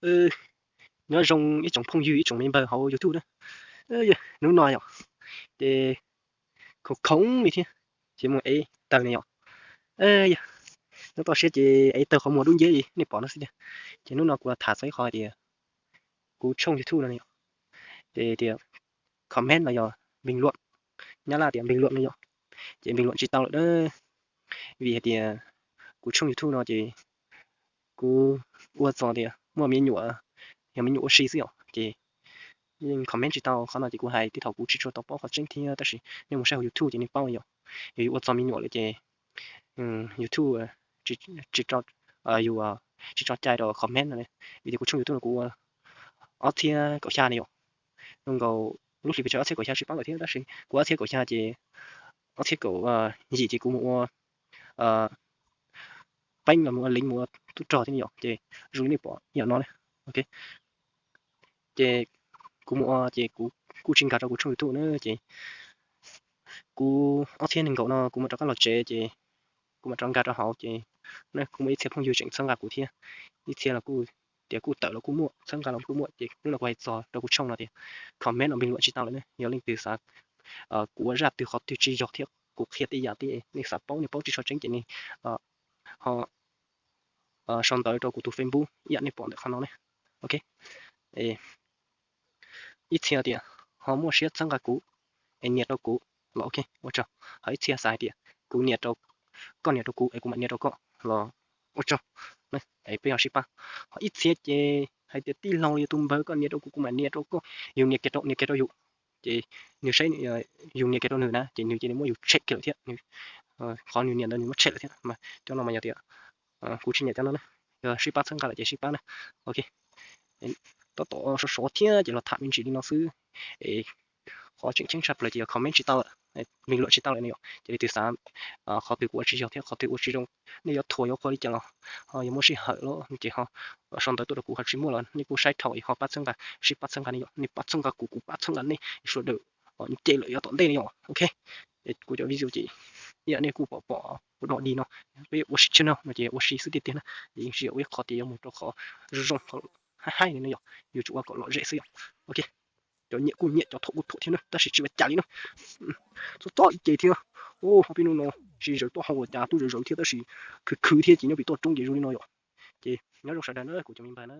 Nyob zoo ib tsoom phooj ywg ib tsoom me npawg hauv YouTube na. Hnub no yom, ces khoom khoom li thiab, ces mus ev taws ne yom. Yog, nyob toj siab ces ev taws qhov muag dub nciab li nej pom no xwb tiag. Ces hnub no kuv los tham txog ib qho hais tias kuv tshooj YouTube no ne yom, ces tias comment los yog bình luận, nyab laj tias bình luận no yom, ces bình luận tsis tau lawm na. Vim hais tias kuv tshooj YouTube no ces kuv ua txog tias muaj me nyuam, yog me nyuam ua si xwb yom, ces yeej comment tsis tau. Qhov no ces kuv hais tib thaum kuv tsis tshua tau paub qhov tseeb thiab, tab sis nej mus saib hauv YouTube ces nej paub yom. Yog yus ua txog me nyuam lawm ces YouTube tsis, yus tsis tso cai rau comment no. Vim tias kuv tshooj YouTube no kuv ua ob txhiab kaum xya ne yom, zoo nkaus lub hlis pes tsawg ob txhiab kaum xya sib pab lawm thiab, tab sis kuv ob txhiab kaum xya ces ob txhiab kaum yim ces kuv mus ua peeb los mus ua leev mus ua tub rog thiab ne yom, ces zoo li nej pom yam no ne. Ok, ces kuv mus ua ces kuv kuj tsis nkag rau kuv tshooj YouTube na, ces kuv ob txhiab nees nkaum no kuv mam rov qab los tsev ces kuv mam rov nkag rau hauv ces kuv muaj ib txhia phooj ywg tseem txhawb nqa kuv thiab, ib txhia los kuj tias kuj tawm los kuj muaj, txhawb nqa los kuj muaj, ces hnub no kuv hais txog rau kuv tshooj no tias comment los bình luận tsis tau lawm ne. Yog leej twg xav kuv ua zaj twg qhov twg tsis yog thiab kuv qhia tej yam tej nej xav paub nej paub tsis tshua tseeb ces nej ho sau ntawv rau kuv tus Facebook ib yam nej pom ntawm qhov no ne. Ok, ib txhia tias ho muaj siab txhawb nqa kuv es nias rau kuv los ok ua tsaug, ho ib txhia xav hais tias kuv nias rau, koj nias rau kuv es kuv mam nias rau koj los ua tsaug, es peb ho sib pab. Ho ib txhia ces hais tias tij laug los yog tus npawg koj nias rau kuv kuv mam nias rau koj, yus nias kiag rau nias kiag rau yus, ces nws saib yus nias kiag rau nws na ces nws cia li muab yus tshem kiag lawm thiab, qhov nws nias ntawd nws muab tshem lawm thiab mas cov no mas yog tias kuv tsis nyiam cov no na. Yog sib pab txhawb nqa lawm ces sib pab na. Ok, tab tom sov sov thiab ces los tham me ntsis li no xwb. Es qhov tseem ceeb tshaj plaws ces yog comment tsis tau lawm, bình luận tsis tau lawm ne yom, ces leej twg xav qhov twg kuv ua tsis yog thiab qhov twg ua tsis zoo, nej yuav thuam yuav qhuas li cas los ho yuav muaj sij hawm los ces ho sau ntawv tuaj rau kuv, ho tsis muaj los nej kuj saib dhau es ho pab txhawb nqa, sib pab txhawb nqa ne yom, nej pab txhawb nqa kuv kuv pab txhawb nqa nej sawv daws nce lawm yav tom ntej ne yom. Ok, kuv cov video ces ib yam nej kuj pom pom ua dog dig no, peb ua si channel no ces ua si xwb tiag tiag na, ces yeej tsis yog ua ib qho tias yuav mus rau qhov zoo zoo qhov haib haib li no yom, yus tsuas ua kom lom zem xwb yom. Ok, cov nyiam kuj nyiam cov thuam kuj thuam thiab na, tab sis tsis ua cas li na. Txhob txhob ib ce thiab, ho peb hnub no tsis zawv taub hau ua cas tuaj zawv zawv thiab tab sis khwv khwv thiab ces nyob pem toj roob ces zoo li no yom. Ces nyob zoo sawv daws na kuv cov me npawg na.